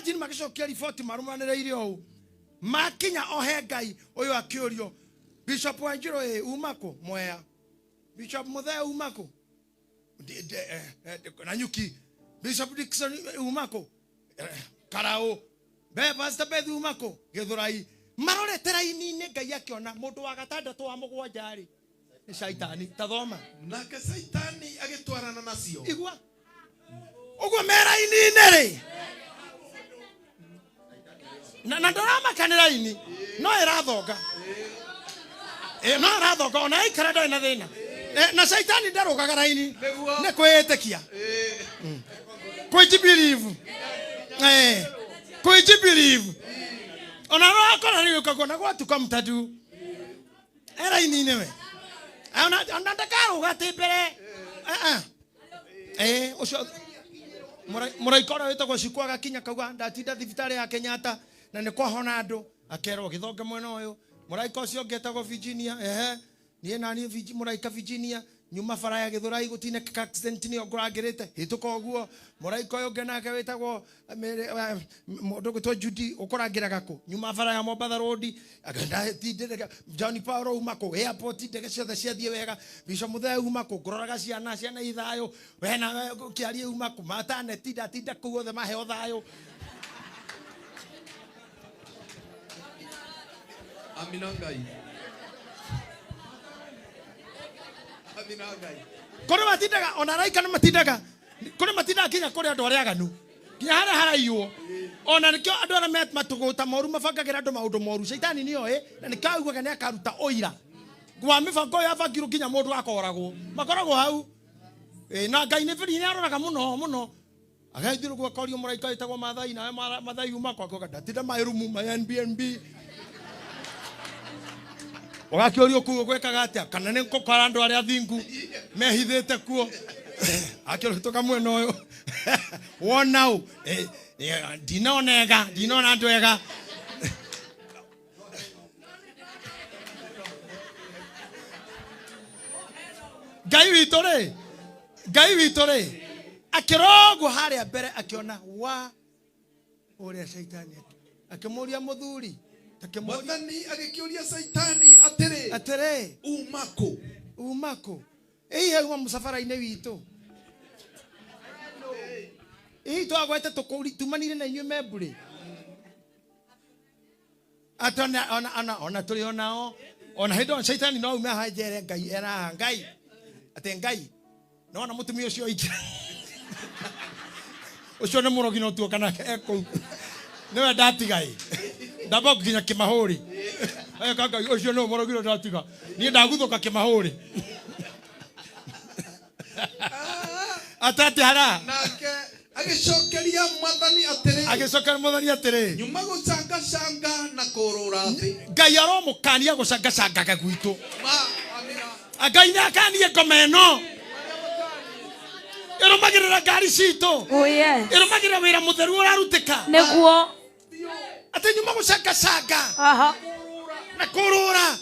Imagine magĩcokia riboti marũmanĩrĩire ũũ makinya ohe Ngai ũyũ akĩũrio Bishop Wanjiru ĩ uma kũ Mwea, Bishop Muthee uma kũ Nanyuki, Bishop Dickson uma kũ Karau, Be Pastor Beth uma kũ Githurai. Marorete raini-inĩ Ngai akĩona mũndũ wa gatandatũ wa mũgwanja rĩ nĩ Shaitani. Tathoma. Nake Shaitani agĩtwarana nacio. Igua ũguo me raini-inĩ rĩ na ndaramaka nĩ raini no ĩrathonga. No ĩrathonga ona aikara ndarĩ na thĩna. Na Shaitani ndarũgaga raini nĩ kwĩĩtĩkia kwĩjibirivu kwĩjibirivu ona rwakora rĩu ũkagwo gwatuka mtatu e raini-inĩ we ona ndakarũga atĩ mbere. Ũcio mũraika ũrĩa wĩtagwo Ciku agakinya kauga ndatinda thibitarĩ ya Kenyatta na nĩ kwahona andũ akerwo gĩthonge mwena ũyũ. Mũraika ũcio ũngĩ etagwo Virginia, ehe niĩ na niĩ mũraika Virginia nyuma bara ya Gĩthũrai gũtinekĩka accident nĩyo ngũrangĩrĩte hĩtũka ũguo. Mũraika ũyũ ũngĩ nake wĩtagwo mũndũ ũgwĩtwo Judy ũkũrangĩraga kũ nyuma bara ya Mombatha Road agenda John Paul uma kũ airport ndege ciothe ciathiĩ wega. Bishop Muthee uma kũ ngũroraga ciana ciana i thayũ we na kĩarie uma kũ mataneti ndatinda kũu othe maheo thayũ. Amina Ngai. Amina Ngai. Kũrĩ matindaga ona araika nĩ matindaga kũrĩ matindaga nginya kũrĩ andũ arĩa aganu nginya harĩa haraiywo ona nĩkĩo andũ arĩa me matũgũta moru mabangagĩra andũ maũndũ moru. Shaitani nĩoĩ na nĩkĩo augaga nĩ akaruta ũira wa mĩbango ĩyo yabangirwo nginya mũndũ akoragwo makoragwo hau. Na Ngai nĩ nĩ aroraga mũno mũno agaithirwo gwakorio mũraika wĩtagwo Mathai nawe Mathai uma kwa koga ndatinda my room my NBNB ũgakĩũrio kũu ũgwĩkaga atĩa kana nĩ ngũkora andũ arĩa athingu mehithĩte kuo akĩrũtũka mwena ũyũ wona ũ ndinona ega ndinona andũ ega. Ngai witũ rĩ, Ngai witũ rĩ akĩrogwo harĩa mbere akĩona wa ũrĩa Shaitani akĩmũria mũthuri akĩmũria Mwathani agĩkĩũria Shaitani atĩrĩ, atĩrĩ uma kũ? Uma kũ? Ĩĩ uma mũcabara-inĩ witũ. Ĩĩ twagwete tũkũri tumanire na inyuĩ membũrĩ atĩ ona ona ona ona tũrĩ onao ona hĩndĩ ĩyo Shaitani no aume haha njere Ngai eraha Ngai atĩ Ngai nona mũtumia ũcio aingĩra ũcio nĩ mũrogi no tuoka nake ekũu nĩwe ndatiga ĩ ndamba nginya kĩmahũri eka Ngai ũcio nĩwe mũrogi no ndatiga niĩ ndaguthũka kĩmahũri atati hara. Nake agĩcokeria Mwathani atĩrĩ, agĩcokeria Mwathani atĩrĩ, nyuma gũcangacanga na kũũrũra thĩ. Ngai aromũkania gũcangacangaga gwitũ. Ma amina. Ngai nĩ akanie ngoma ĩno ĩrũmagĩrĩra ngari citũ. Oh yes. Ĩrũmagĩrĩra wĩra mũtheru ũrarutĩka. Nĩguo. Atĩ nyuma gũcangacanga Aha. na kũrũra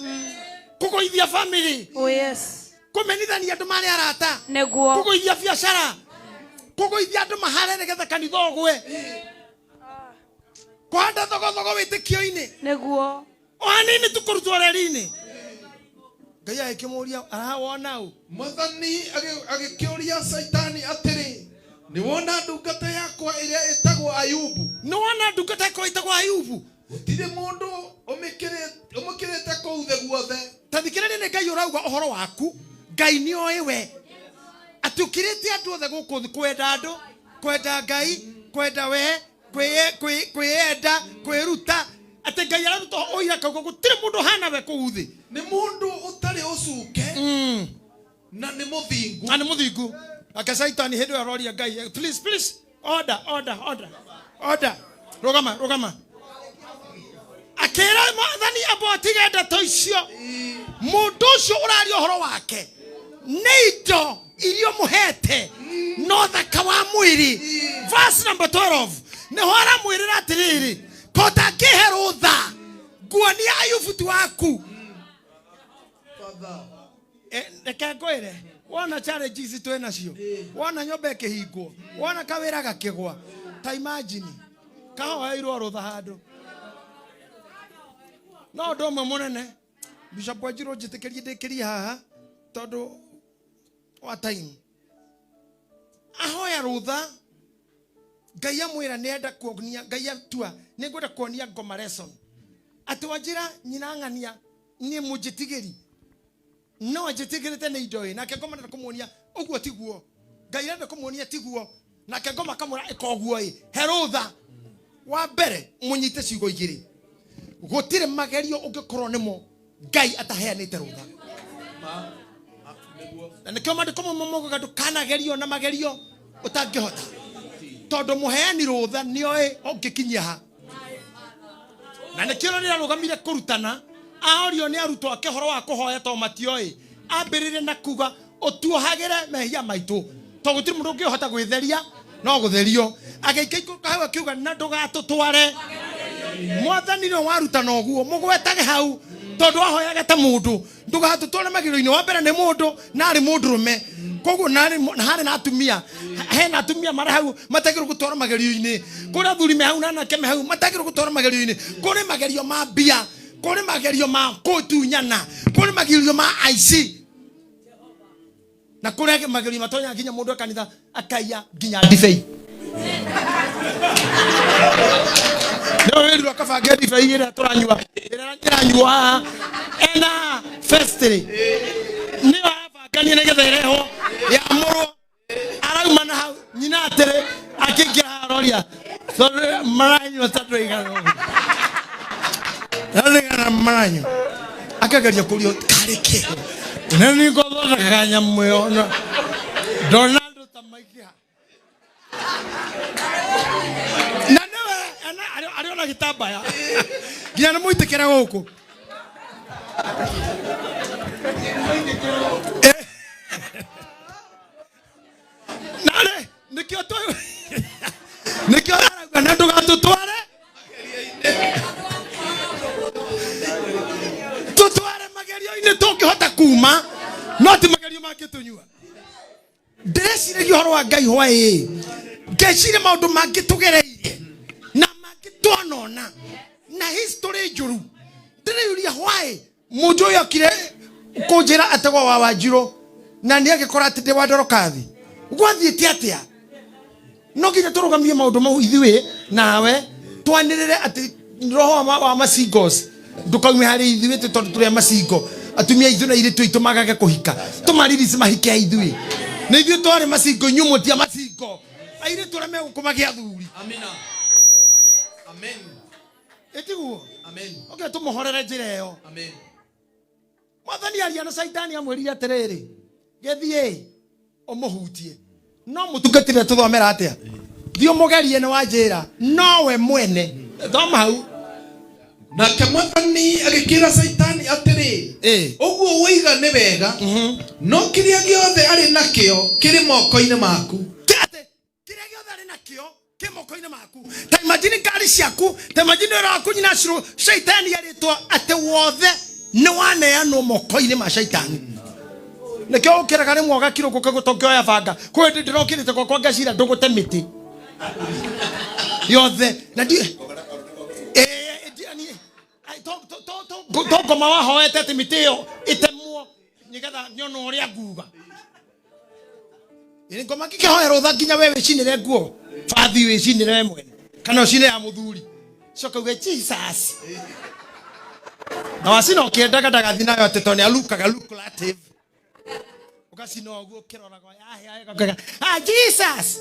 kũgũithia family. Oh yes. Kũmenithania andũ marĩ arata. Nĩguo. Kũgũithia biacara kũgũithia andũ mahare nĩgetha kanitha ũgwe kũhanda thogothogo wĩtĩkio-inĩ. Nĩguo. O hanini tu kũrutwo reri-inĩ. Ngai agĩkĩmũria arawona ũ? Mwathani agĩkĩũria Shaitani atĩrĩ, nĩ wona ndungata yakwa ĩrĩa ĩtagwo Ayubu? Nĩ wona ndungata yakwa ĩtagwo Ayubu? Gũtirĩ mũndũ ũmũkĩrĩte kũu thĩ guothe. Ta thikĩrĩria nĩ Ngai ũrauga ũhoro waku. Ngai nĩ oĩ we atĩ ũkĩrĩte andũ othe gũkũ thĩ kwenda andũ, kwenda Ngai, kwenda we, kwĩyenda, kwĩruta. Atĩ Ngai araruta ũira kauga gũtirĩ mũndũ ũhana we kũu thĩ. Nĩ mũndũ ũtarĩ ũcuke na nĩ mũthingu. Na nĩ mũthingu. Ake Shaitani hĩndĩ ĩyo aroria Ngai, please, please, order, order, order, order. Rũgama, rũgama. Akĩra Mwathani amba atige ndeto icio. Mũndũ ũcio ũraria ũhoro wake nĩ indo iria ũmũhete no thaka wa mwĩrĩ. Verse number 12 nĩho aramwĩrĩra atĩrĩrĩ, ko ũtangĩhe rũtha nguonia Ayubu ti waku. Reke ngwĩre, wona challenge ici twĩ nacio, wona nyũmba ĩkĩhingwo, wona kawĩra gakĩgwa, ta imagine. Kahoeirwo rũtha handũ. No ũndũ ũmwe mũnene Bishop Wanjiru, njĩtĩkĩrie ndĩkĩrie haha tondũ wa time. Ahoya rũtha, Ngai amwĩra nĩenda kuonia, Ngai atua nĩngwenda kuonia ngoma lesson atĩ Wanjĩra nyina ng'ania niĩ mũnjĩtigĩri no anjĩtigĩrĩte nĩ indo ĩ nake ngoma ndenda kũmuonia ũguo tiguo Ngai arenda kũmuonia tiguo nake ngoma akamwĩra ĩka ũguo ĩ he rũtha. Wa mbere mũnyite ciugo igĩrĩ, gũtirĩ magerio ũngĩkorwo nĩmo Ngai ataheanĩte rũtha. Na nĩkĩo maandĩko mamwe maugaga ndũkanagerio na magerio ũtangĩhota, tondũ mũheani rũtha nĩoĩ ũngĩkinyia ha. Na nĩkĩo rĩrĩa arũgamire kũrutana aorio nĩ arutwo ake ũhoro wa kũhoya tondũ matioĩ, ambĩrĩrie na kuga ũtuohagĩre mehia maitũ, tondũ gũtirĩ mũndũ ũngĩhota gwĩtheria no gũtherio. Agĩikũrũka hau akiuga na ndũgatũtware. Mwathani nĩwe warutana ũguo, mũgwetage hau tondũ ahoyaga ta mũndũ, ndũgatũtware magerio-inĩ. Wa mbere nĩ mũndũ na arĩ mũndũrũme, koguo na harĩ na atumia, hena atumia marĩ hau matagĩrĩirwo gũtwarwo magerio-inĩ, kũrĩ athuri me hau na anake me hau matagĩrĩirwo gũtwarwo magerio-inĩ. Kũrĩ magerio ma mbia, kũrĩ magerio ma kũtunyana, kũrĩ magerio ma aici, na kũrĩ magerio matonyaga nginya mũndũ e kanitha akaiya nginya ndibei. Nĩwe wĩrirwo akabange ndibei ĩrĩa tũranyua, ĩrĩa ĩranyuo haha ena festry, nĩyo arabangania nĩgetha ĩrehwo yamũrwo. Arauma na hau nyina atĩrĩ akĩingĩra haha aroria tondũ maranyua ta ndũigana ũguo. Ndũigana maranyua, akageria kũrio karĩ kĩ na nĩ ngũthondekaga nyamũ ĩyo na ndona andũ ta maingĩha na nĩwe arĩ ona gĩtambaya nginya nĩ mũitĩkĩre gũkũ. Narĩ nĩkĩo nĩkĩo arauga na ndũgatũtware tũtware magerio-inĩ tũngĩhota kuma, no ti magerio mangĩtũnyua. Ndĩreciragia ũhoro wa Ngai hwaĩ, ngeciria maũndũ mangĩ tũgereire na mangĩ twanona na history njũru. Ndĩreyũria hwaĩ mũnjũ ũyũ okire kũnjĩra ategwo wa Wanjirũ na nĩ agĩkora atĩ ndĩ wa Ndorokathi, gwathiĩte atĩa? No nginya tũrũgamie maũndũ mau ithuĩ nawe twanĩrĩre atĩ roho wa macingos ndũkaume harĩ ithuĩ tondũ tũrĩ a macingo. Atumia aitũ na airĩtu aitũ magage kũhika, tũmaririsi mahike a ithuĩ, nĩ ithuĩ twarĩ macingo, inyuĩ mũtia macingo. Airĩtu arĩa megũkũ magĩa athuri. Amina. Amen. Ĩtiguo? Amen. Okay, tũmũhorere njĩra ĩyo. Amen. Mwathani aria na Caitani amwĩrire atĩrĩrĩ, gĩthiĩ ũmũhutie. No mũtungatĩre tũthomera atĩa? Thiĩ ũmũgerie nĩ wanjĩra nowe mwene. Thoma hau. Nake Mwathani agĩkĩra Caitani atĩrĩ, ũguo woiga nĩ wega, no kĩrĩa gĩothe arĩ nakĩo kĩrĩ moko-inĩ maku. Atĩ kĩrĩa gĩothe arĩ nakĩo kĩ moko-inĩ maku. Ta imagine ngari ciaku, ta imagine wĩra waku nyina curu, Caitani erĩtwo atĩ wothe nĩ waneanwo moko-inĩ ma Caitani. Nĩkĩo ũkĩraga rĩmwe ũgakirwo gũka gũtongĩoya banga. Kwĩ hĩndĩ ndĩrokĩrĩte gwakwa ngacira ndũgũte mĩtĩ yothe na ndi to ngoma wahoete atĩ mĩtĩ ĩyo ĩtemwo nĩgetha nyone ũrĩa nguga. Ĩ ngoma ngĩkĩhoya rũtha nginya we wĩcinĩre nguo bathi, wĩcinĩre we mwene kana ũcine ya mũthuri, coka uge Jesus na wacina ũkĩendaga ndagathi nayo atĩ tondũ nĩalukaga lucrative, ũgacina ũguo ũkĩroraga yahĩa ĩgakega, ah Jesus,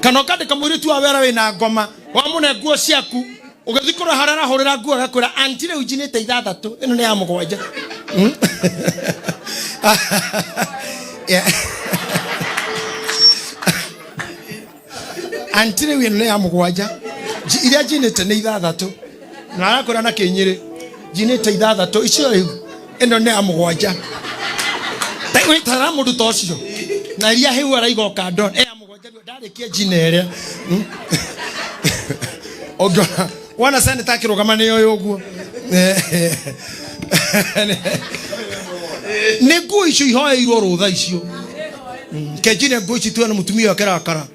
kana ũkandĩka mũirĩtu wa wera wĩna ngoma wamũne nguo ciaku, ũgĩthiĩ kũrora harĩa arahũrĩra nguo agakwĩra anti rĩu njinĩte ithathatũ, ĩno nĩ ya mũgwanja. Yeah. Anti rĩu ĩno nĩ ya mũgwanja, iria njinĩte nĩ ithathatũ, na arakwĩra na kĩnyĩrĩ njinĩte ithathatũ icio, rĩu ĩno nĩ ya mũgwanja. Wĩtara mũndũ ta ũcio na iria hĩu araiga kando ĩ ya mũgwanja rĩu ndarĩkia njina ĩrĩa. Ũngĩona wona seneta akĩrũgama nĩ ũyũ ũguo nĩ nguo icio ihoeirwo rũtha icio kenjine nguo ici tuone mũtumia ũyũ akĩrakara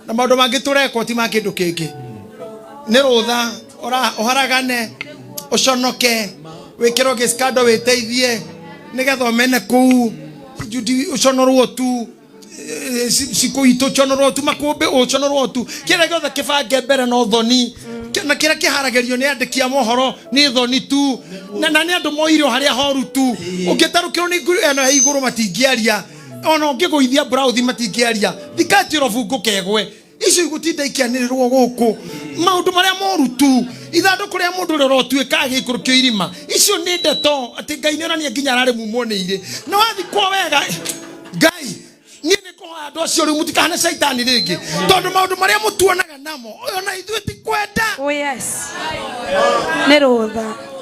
na maũndũ mangĩ tũrekwo ti ma kĩndũ kĩngĩ. Nĩ rũtha ũharagane, ũconoke, wĩkĩrwo gĩskando wĩteithie nĩgetha ũmene kũu, Judy ũconorwo tu, cikũ itũ ũconorwo tu, makũmbĩ ũconorwo tu, kĩrĩa gĩothe kĩbange mbere no thoni. Na kĩrĩa kĩharagĩrio nĩ andĩki a mohoro nĩ thoni tu, na nĩ andũ moire o harĩa horu tu. Ũngĩtarũkĩrwo nĩ nguru ĩno ya igũrũ matingĩaria, ona ũngĩgũithia mburauthi matingĩaria, thikati ũrobungũ kegwe. Icio igũtinda ikĩanĩrĩrwo gũkũ maũndũ marĩa moru tu, ithandũkũ rĩa mũndũ ũrĩa ũrotuĩka agĩikũrũkio irima. Icio nĩ ndeto atĩ Ngai nĩ onania nginya ararĩ mumwo nĩ irĩ. Na wathikwo wega, Ngai niĩ nĩ kũhoya andũ acio rĩu mũtikahane caitani rĩngĩ, tondũ maũndũ marĩa mũtuonaga namo ũyũ na ithuĩ ti kwenda. Oh yes. Nĩ rũtha.